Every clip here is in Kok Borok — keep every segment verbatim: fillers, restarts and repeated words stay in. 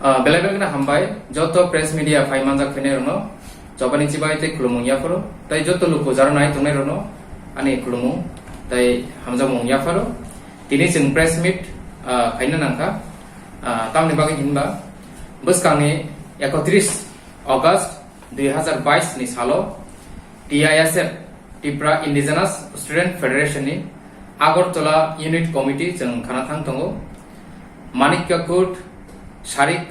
Ah, belai belai kheno hambai, joto press media phai manjak phainai rokno, chobani chibai tei khulumung yapharo, tei joto luku jaro nai tongnai rokno ani khulumung tei hamjakmung yapharo. Tini chwng press meet, ah, khaina nangkha, ah, tamni bagwi hinba bwskangni ekotris August dui hazar bais ni salo T I S F, Tripura Indigenous Student Federation ni Agartala Unit Committee chwng khana thang tongo. Manikya Kut sarik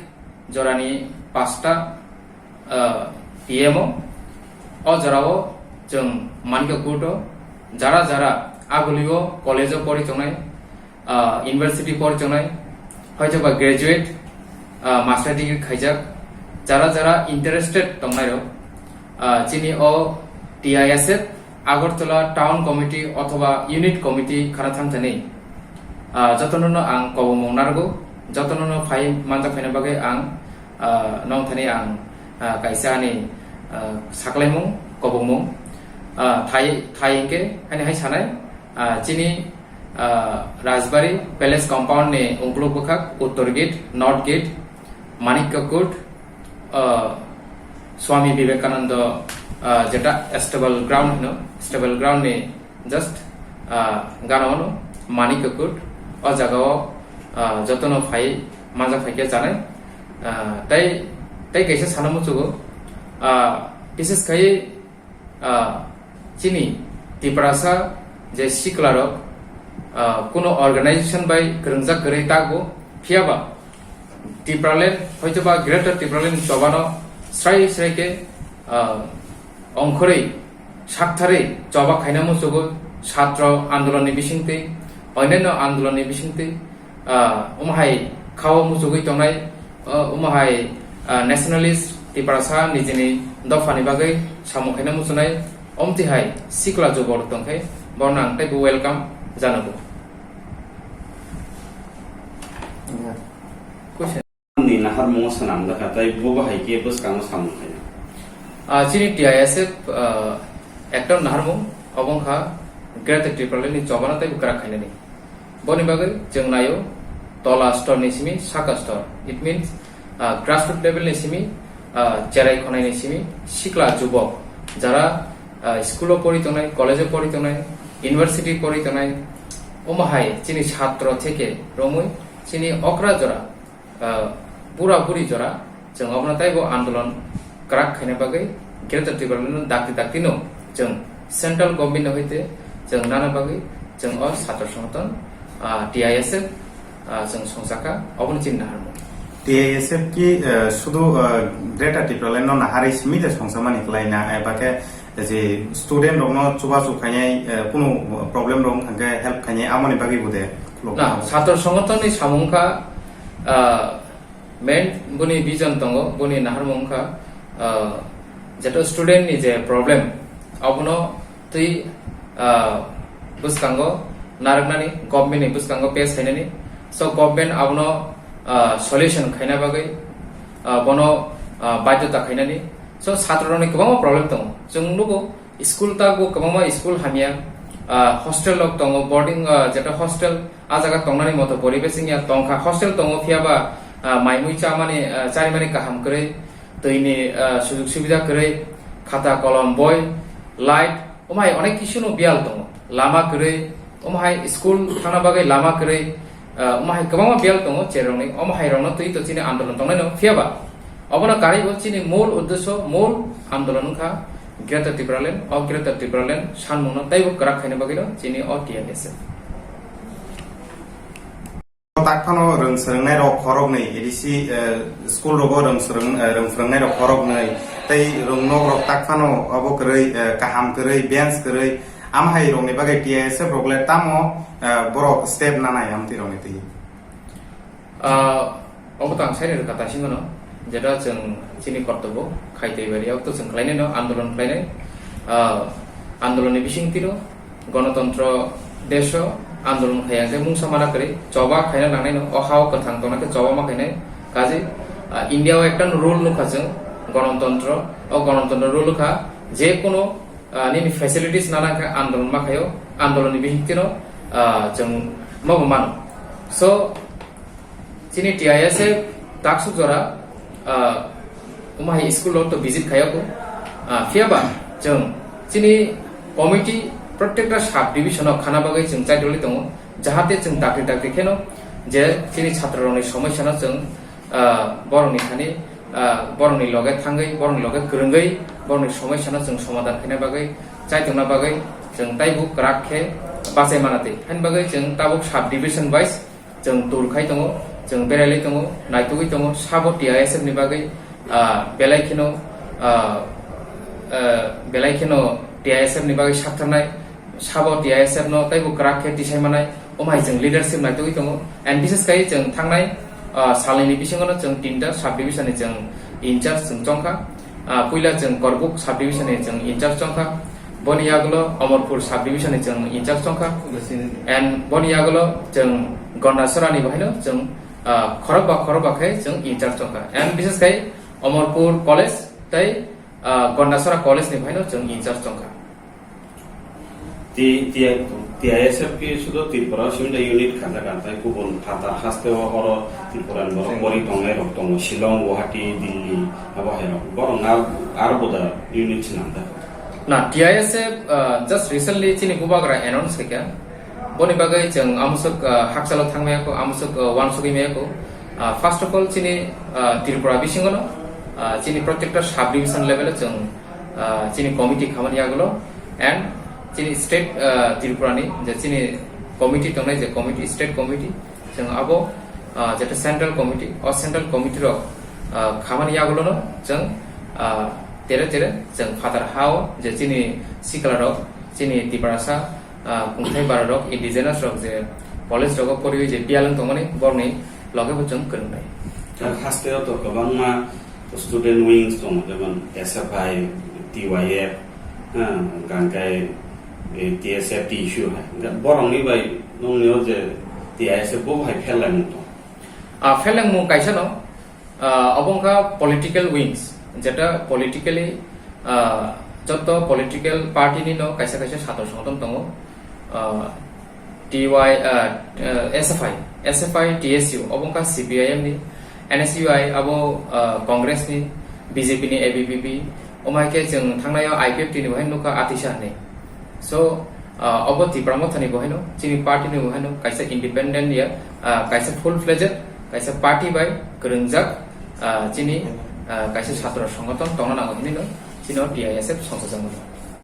jorani pasta, ah, P M o. O jorao chwng Manikya Kut o jara jara agulio college o pori tongnai, ah, university pori tongnai, hoitoba graduate, ah, master degree khaijak, jara jara interested tongnai rok, ah, chini o T I S F Agartala Town Committee othoba Unit Committee khana thang thani, ah, jotono no ang kobongmung narwgo, jotono no phai manjak phaina bagwi ang, ah, nong thani ang, ah, kaisa ani, ah, saklaimung kobongmung, ah, thai thai hwnkhe ani hai sanai, ah, chini ah, Rajbari Palace compound ni ungkuluk bwkhak, uttor gate, north gate, Manikya Kut, ah, Swami Vivekananda, ah, jeta stable ground hino, stable ground ni just, ah, gana ono Manikya Kut, o jaga o, ah, jotono phai manjak phaikhe chanai, ah, tei, tei kaisa sana muchugo, ah, bises khai ah, chini Tiprasa je siklarok, ah, kuno organization bai kwrwngjak kwrwi takgo, phiyaba Tipraland, hoitoba Greater Tipraland ni chobano srai srai khe, ah, ongkhorwi saktharwi choba khaina muchugo, satro andolon ni bisingtwi, onyanno andolon ni bisingtwi, ah, omo hai khao muchugwi tongnai, ah, omo hai, ah, nationalist Tiprasa nijini dophani bagwi samung khaina muchunai, omtwi hai sikla jubor tongkhe borno ang teibo welcome janago. Question. Ni naharmungo swnam dakha, tei bo bahai khe bwskango samung khaina? Ah, chini T I S F, ah, ekta naharmung, obo wngkha Greater Tipraland ni chobana tei bwkrak khainani. Boni bagwi chwng naio tola stor ni simi saka stor. It means, ah, grassroots level ni simi, ah, cherai khonai ni simi sikla jubok jara, ah, school o pori tongnai, college o pori tongnai, university pori tongnai, omo hai chini satro theke romwi chini okra jora, ah, bura buri jora, chwng obono taibo andolon kwrak khaina bagwi Greater Tipraland no dakti dakti no chwng central government no hoite chwng nana bagwi chwng o satro songoton, ah, T I S F, ah, chwng songchakha, obono chini naharmung. T I S F ki, eh, sudu, eh, Greater Tipraland no naharwi simi de songsamani kwlaina, eh, eba khe je student rokno chubachu khainai, eh, kunu problem rok wngkha khe help khainai, amoni bagwi bo de? Na, satro songoton ni samung kha, ah, main boni vision tongo, boni naharmung kha, ah, jeto student ni je problem, abono twi, ah, bwskango narwknani, government ni bwskango pass khainani. So government abono, ah, solution khaina bagwi, ah, bono, ah, baidhota khainani. So satro rokni kwbangma problem tongo. Chwng nugo, school ta bo kwbangma school hamya, ah, hostel rok tongo, boarding, ah, jeto hostel, ah jaga tongnani moto poribesh wngya tongkha, hostel tongo, phiyaba, ah, maimui chamani, ah, charimani kaham kwrwi, twini, ah, sujug subida kwrwi, khata kolom boi, light, omo hai onek kisu no biyal tongo, lama kwrwi, omo hai school thangna bagwi lama kwrwi, ah, omo hai kwbangma biyal tongo cherokni, omo hai rokno twi to chini andolon tongnai no, phiyaba obono karwi bo chini mul uddesho, mul andolon wngkha Greater Tipraland. O Greater Tipraland sanmungno teibo kwrak khaina bagwino chini o T I S F. Tak phano rwng swrwngnai rok khoroknwi, A D C, eh, school rogo rwng swrwng, eh, rwng swrwngnai rok khoroknwi, tei rwng nok rok tak phano abo kwrwi, eh, kaham kwrwi, bench kwrwi, amhai rokni bagwi T I S F rok le tamo, eh, borok step nanai amtwi rokni twi? Ah, obo to ang sai rwkha ta singano, jeta chwng chini kortobo khai tei bari, obo to chwng khlainai no, andolon khlainai. Ah, andolon ni bising tiro gonotontro desho andolon khai ang khe mungsa mana kwrwi, choba khaina nangnai no, o ha o kwthang tongna khe choba ma khainai. Kaje, ah, India o ekta rule nukha chwng, gonotontro, o gonotontro rule kha je kono, ah, nini facilities nana khe andolon ma khaio, andolon ni bising tiro, ah, chwng ma bo mano. So, chini T I S F Taksuk jora, ah, omo hai school o to visit khaiyako. Ah, phiyaba chwng chini committee prottekta sub division o khana bagwi chwng chaitoli tongo, jahate chwng dakti dakti kheno je chini chhatrorokni somosyano chwng, ah, borokni thani, ah, borokni loge thangwi, borokni loge kwrwngwi, borokni somosyano chwng somadhan khaina bagwi, chaitongna bagwi chwng taibo kwrak khe bachai mana twi. Haini bagwi chwng tabuk sub division wise chwng tour khai tongo, chwng berailai tongo, naitugwi tongo, sabo T I S F ni bagwi, ah, belai kheno, ah, ah, belai kheno T I S F ni bagwi saktharnai, sabo T I S F no taibo kwrak khe tisai manai, omo hai chwng leadership naitugwi tongo. And bises khai chwng thangnai, ah, salnini bisingo no chwng tinta sub division ni chwng in charge chwng chongkha. Ah, puila chwng Korbuk sub division ni chwng in charge chongkha. Boni yagulo Omorpur sub division ni chwng in charge chongkha. And boni yagulo chwng Gondasora ni bahaino chwng, ah, khorokba khorokba khe chwng in charge chongkha. And bises khai Omorpur college tei, ah, Gondasora college ni bahaino chwng in charge chongkha. T-, T-, T I S F ki sudo Tripura o simi da unit kha jaga, tai kubun phatar haste o oro Tripura ni borok pori tongnai rok tongo, Shillong, Guwahati, Delhi, abo hai rok. Borok ar, ar boda unit swnam da. Na, T I S F, uh, just recently chini bubagra announce khaikha. Boni bagwi chwng amusuk, uh, hakchalo thangmaya ko, amusuk, uh, wansugwi maya ko. Uh, first of all, chini, uh, Tripura bisingo no, uh, chini protector sub division level o chwng ah, chini committee khamani yagulo and chini state, ah, Tripura ni je chini committee tongnai je committee, state committee, chwng abo, ah, jeta central committee, o central committee rok, ah, khamani yagulo no chwng, ah, tere tere chwng phatar hao je chini sikla rok, chini Tiprasa, ah, kungthai bara rok, indigenous rok je college rogo poriwi je biyalwng tongmani borokni loge bo chwng kwrwngnai. Haste o to kwbangma student wings tongo, jemon S F I, T Y F, ha, hwnkhe, eh, T S F, T S U hai. Hwnkhe borokni bai nongni o je T I S F bo hai pherlaimung tongo. Ah, pherlaimung kaisa no, ah, obo wngkha political wings, jeta politically, ah, joto political party ni no kaisa kaisa satro songothon tongo. Ah, T Y, ah, ah, S F I, S F I, T S U, obo wngkha C P I M ni, N S U I abo, ah, Congress ni, B J P ni, A B V P, omo hai khe chwng thangnai o I P F T ni bo hai nukha Ati Shah ni. So, ah, obo Tipra Motha ni bo haino, chini party ni bo haino, kaisa independent ya, ah, kaisa full fledged, kaisa party bai kwrwngjak, ah, chini, ah, kaisa satro songothon tongna nango hinwi no, chini o T I S F songkha jagmani.